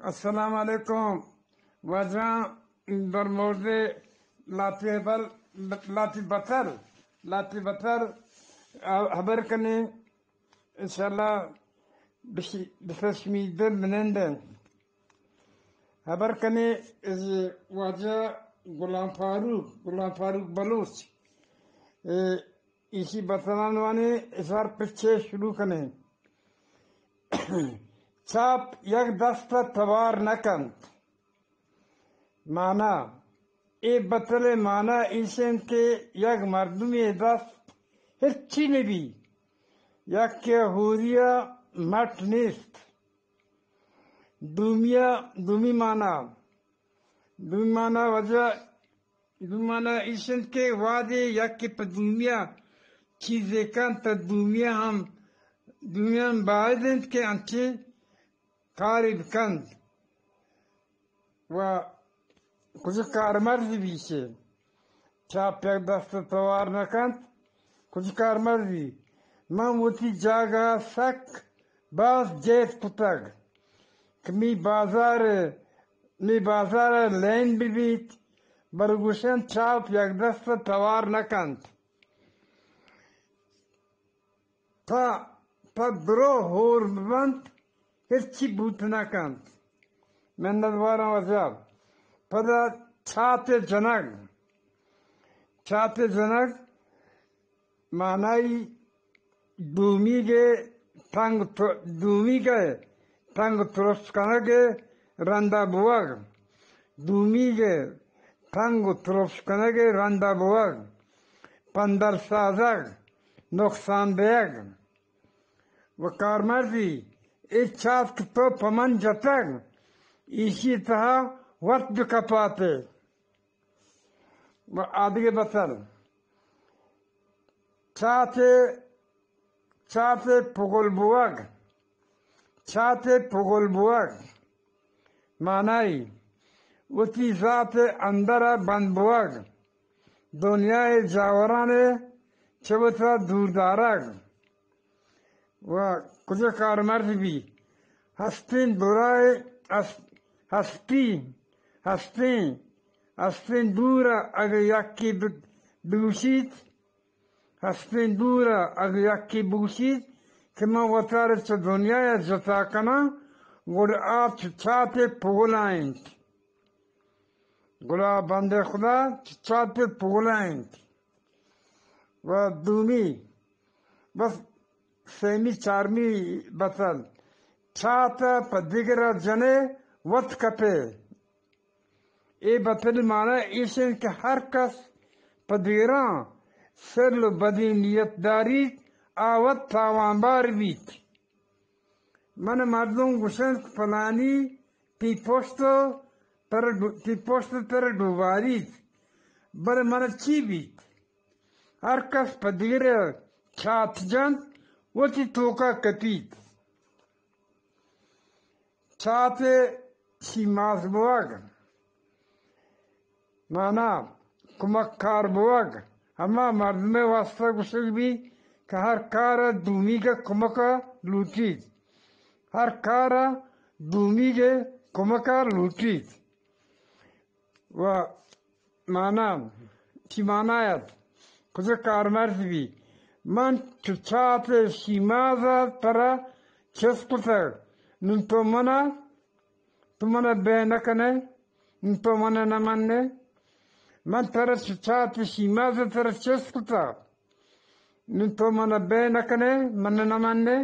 السلام علیکم۔ واجہ در مورد لاتی بل، لاتی بتل، لاتی بتل ہبر کنیں۔ انشاءاللہ بشی-، بسر شمی دل منندن۔ ہبر کنیں از واجہ غلام فاروق، غلام فاروق بلوچ۔ اے ایشی بتلان وانے اظہار پچے شروع کنیں۔ چاپ یک دست ء توار نہ کنت۔ مانا، اے بتل ء مانا ایش انت کہ یک مردمے دست ہچی نہ بی، یکے ہوری ء مٹ نیست۔ دومی ء، دومی مانا، دومی مانا واجہ، دومی مانا ایش انت کہ وہدے یکے پہ دومی ء چیزے کنت، تہ دومی ء ہم، دومی ء ہم باید انت کہ انچیں کارے بکنت۔ و کجا کارمرز بیت۔ چاپ یک دست ء توار نہ کنت، کجا کارمرزی۔ من وتی جاگہ ء سک باز جہد کتگ کہ می بازار، می بازار ء لین بہ بیت، بلے گوشنت چاپ یک دست ء توار نہ کنت۔ پہ، پہ درو ہور بنت، ہرچی بوت نہ کنت۔ منت واراں واجہ۔ پدا چات ء جنگ، چات ء جنگ معنائی دومیگ ء تنگ تو-، دومیگ ء تنگ ترس کنگ ء رندا بوگ، دومیگ ء تنگ و ترس کنگ ء رندا بوگ، پندل سازگ، نقصان دیگ۔ و کارمرزی، اے چات کہ تو پہ من جتگ، ایشی تہا وت بکپاتے۔ و آدگہ بتل، چاتے، چاتے پگل بوگ، چاتے پگل بوگ، معنائی وتی ذات اندر ء بند بوگ، دنیا ء جاوران ء چہ وتا دور دارگ۔ و کجا کارمرز بی؟ ہستیں درائے، ہس-، ہستی، ہستیں، ہستیں دور ء اگہ یکے ب-، بگوشیت، ہستیں دور ء اگہ یکے بگوشیت کہ من وتارا چہ دنیا ء جتا کناں، گڑا آ چہ چاتے پگلا انت۔ گڑا بندے خدا چہ چاتے پگلا انت۔ و دومی، بس سیمی چارمی بتل، چات ء پہ دگرا جنے وت کپے۔ اے بتل مانا ایش انت کہ ہر کس پہ دگراں سل و بدی نیت داریت، آ وت تاوانبار بیت۔ من مردم گوشنت کہ پلانی تی پشت تر ڈو-، تی پشت تر ڈوباریت، بلے من چی بیت؟ ہر کس پہ دگرے چات جنت، وتی توکا کپیت۔ چات ء شیماز بوگ، مانا کمک کار بوگ، ہما مردمے واسطہ گوشگ بیت کہ ہر کار ء دومیگ ء کمک ء لوٹیت، ہر کار ء دومیگ ء کمک ء لوٹیت۔ و مانا، چی مانا ات؟ کجا کارمرز بی؟ من چو چات ء شیماز ء ترا چست کتگ، نون تو منا، تو منا بے نہ کنے، نون تو منا نہ منے۔ من ترا چو چات ء شیماز ء ترا چست کتگ، نون تو منا بے نہ کنے، منا نہ منے۔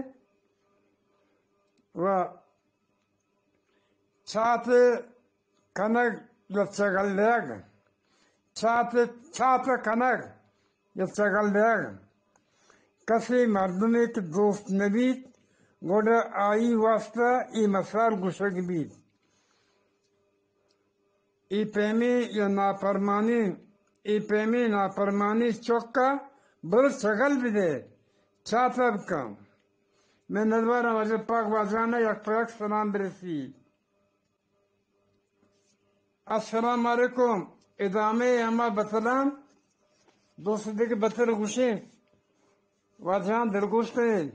و چات ء کنگ یا چگل دیگ، چات ء، چات ء کنگ یا چگل دیگ۔ کسے مردمے کہ دوست نہ بیت، گڑا آئی واسطہ اے مثال گوشگ بیت۔ اے پیمیں یا نافرمانیں، اے پیمیں نافرمانیں چک ء برو چگل بدے، چات ء بکن۔ من ندواراں واجہ پاک واجہان ء یک پہ یک سلام برسی۔ السلام علیکم۔ ادامہ ہما بتلان، دوست دگہ بتل گوشیں۔ واجہان دلگوش کنیں۔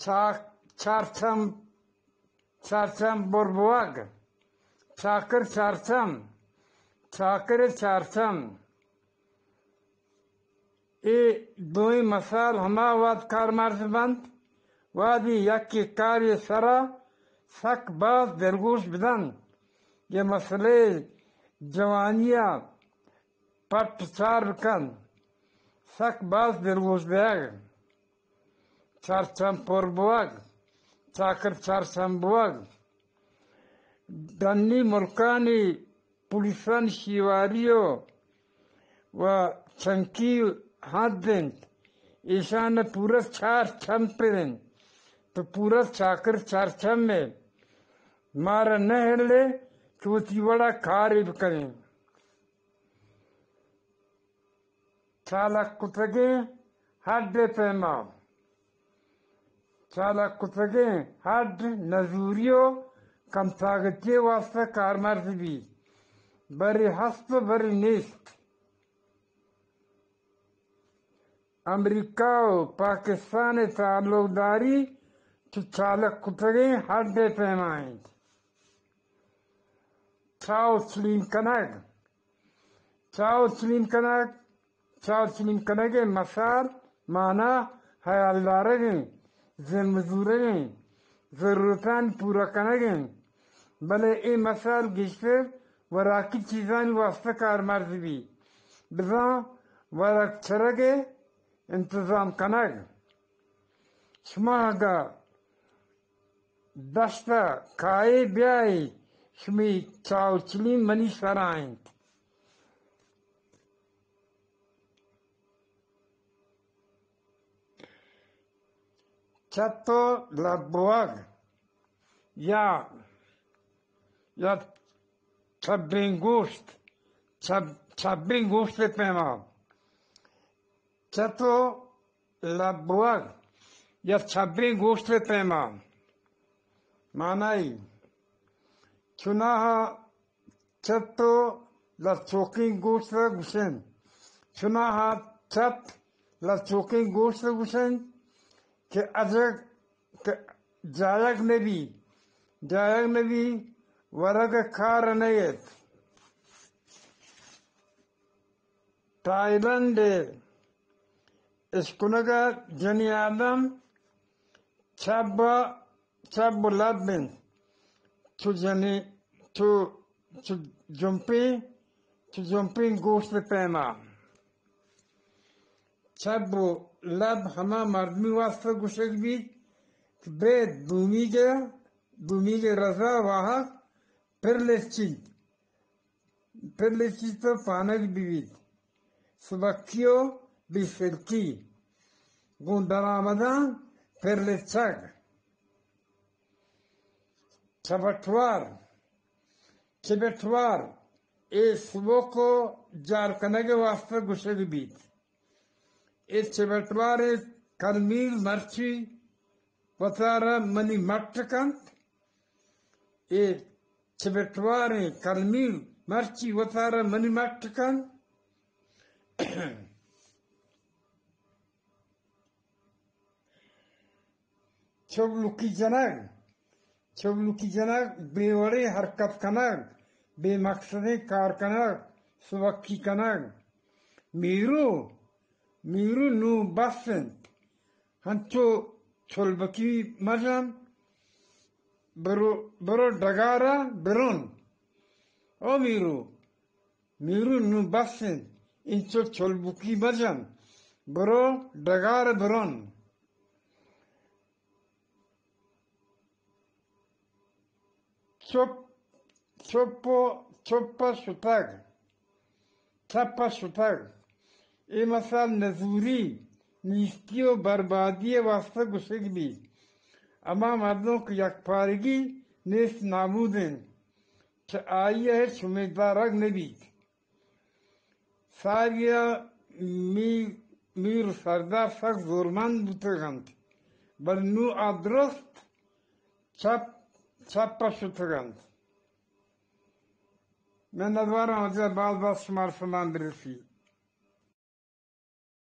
چا-، چارچم چارچم پر بوگ، چاکر چارچم، چاکر چارچم۔ اے دوئیں مثال ہما وہد کارمرز بنت، وہدی یکے کارے سرا سک باز دلگوش بدنت، یا مسئلہ جوانی ء پٹ چار بکنت، سک باز دلگوش دیگ۔ چارچم پر بوگ، چاکر چارچم بوگ۔ ڈنی ملکانی پولیسانی شیواری و، و چنکی حد انت، ایشان پورا چار چم پر انت، تو پورا چاکر چارچم ء مارا نہ ہلے کہ وتی وڑا کارے بکنیں۔ چالک کتگیں ہڈ ء پیما، چالک کتگیں ہڈ نزوری و کم طاقتی ء واستہ کارمرز بیت، برے ہست و برے نیست۔ امریکہ و پاکستان ء تعلقداری چہ چالک کتگیں ہڈ ء پیما انت۔ چاو چلیم کنگ۔ چاو چلیم کنگ، چاو چلیم کنگ ء مثال، مانا ہیال دارگ انت، ذمہ زورگ انت، ضرورتانی پورا کنگ انت۔ بلے اے مثال گیشتر وراکی چیزانی واستہ کارمرز بیت، بزاں ورگ چرگ ء انتظام کنگ۔ شما اگاں دشت ء کائے بیائے، شمی چاو چلیم منی سرا انت۔ چت و لب بوگ یا، یا چبیں گوشت، چب، چبیں گوشت ء پیما۔ چت و لب بوگ یا چبیں گوشت ء پیما۔ معنی، چناہا چت و لچوکیں گوشت ء گوشنت۔ چناہا چت لچوکیں گوشت ء گوشنت کہ اجگ کہ جایگ نبی، جایگ نبی، ورگ ء کار نیت۔ تھائی لینڈ ء اشکنگ ء جنی آدم چب ء، چب و لب انت۔ چو جنی، چو، چو جمپیں، چو جمپیں گوشت ء پیما۔ چب و لب ہما مردمی واسطہ گوشگ بیت کہ بید دومیگ ء، دومیگ ء رضا واہگ پر لچیت۔ پر لچیت و پانگ ببیت۔ سبکی و بے سلکی گوں درآمداں پر لچگ۔ چبٹوار، چبٹوار، اے سبک و جار کنگ ء واستہ گوشگ بیت۔ اے چبٹوار ء کلمیل مرچی وتارا منی مٹ کنت۔ اے چبٹواریں کلمیل مرچی وتارا منی مٹ کنت۔ چبلکی جنگ، چبلکی جنگ، بے وڑیں حرکت کنگ، بے مقصدیں کار کنگ، سبکی کنگ۔ میرو، میرو نوں بس انت۔ ہنچو چلبکی مجن، برو، برو ڈگارا برون۔ او میرو، میرو نوں بس انت، انچو چلبکی مجن، برو ڈگار برون۔ چپ، چپ و چپ ء شتگ، چپ ء شتگ۔ اے مثال نزوری، نیستی و بربادی ء واستہ گوشگ بیت۔ ہما مردم کہ یکپارگی نیست نابود انت، چہ آئی ء ہچ امیدوارگ نہ بیت۔ ساری ء میر، میر سردار سک زورمند بوتگ انت، بلے نوں آ درست چپ، چپ ء شتگ انت۔ من ندواراں واجہ باز باز شمار سلام برسی۔